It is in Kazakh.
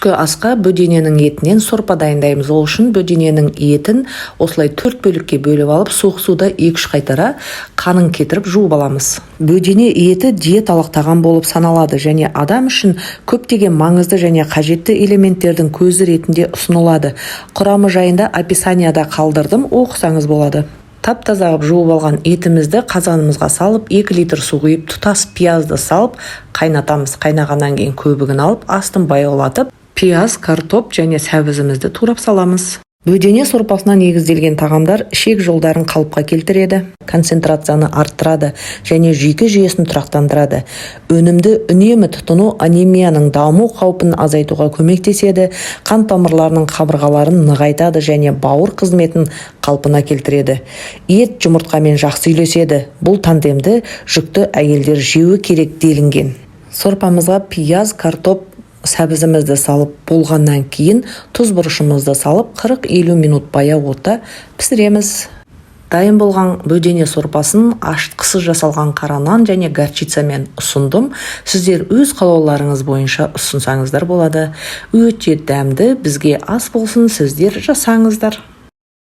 Түскі асқа бөдененің етінен сорпа дайындаймыз. Ол үшін бөдененің етін осылай төрт бөлікке бөліп алып, суық суда 2-3 қайтара қанын кетіріп, жуып аламыз. Бөдене еті диеталық тағам болып саналады және адам үшін көптеген маңызды және қажетті элементтердің көзі ретінде ұсынылады. Құрамы жайында описанияда қалдырдым, оқысаңыз болады. Тап таза қылып жуып алған етімізді қазанымызға салып, 2 литр су құйып, тұтас пиязды салып қайнатамыз. Қайнағаннан кейін көбігін алып, астын баяулатып, пияз, картоп және сәбізімізді турап саламыз. Бөдене сорпасына негізделген тағамдар ішек жолдарын қалыпқа келтіреді, концентрацияны арттырады және жүйке жүйесін тұрақтандырады. Өнімді үнемі тұтыну анемияның даму қаупін азайтуға көмектеседі, қан тамырларының қабырғаларын нығайтады және бауыр қызметін қалпына келтіреді. Ет жұмыртқамен жақсы үйлеседі, бұл тандемді жүкті әйелдер жеуі керек делінген. Сорпамызға пияз, картоп, сәбізімізді салып болғаннан кейін тұз, бұрышымызды салып, 40-50 минут баяу отта пісіреміз. Дайын болған бөдене сорпасын ашытқысыз жасалған қара нан және горчицамен ұсындым. Сіздер өз қалауларыңыз бойынша ұсынсаңыздар болады. Өте дәмді. Бізге ас болсын, сіздер жасаңыздар.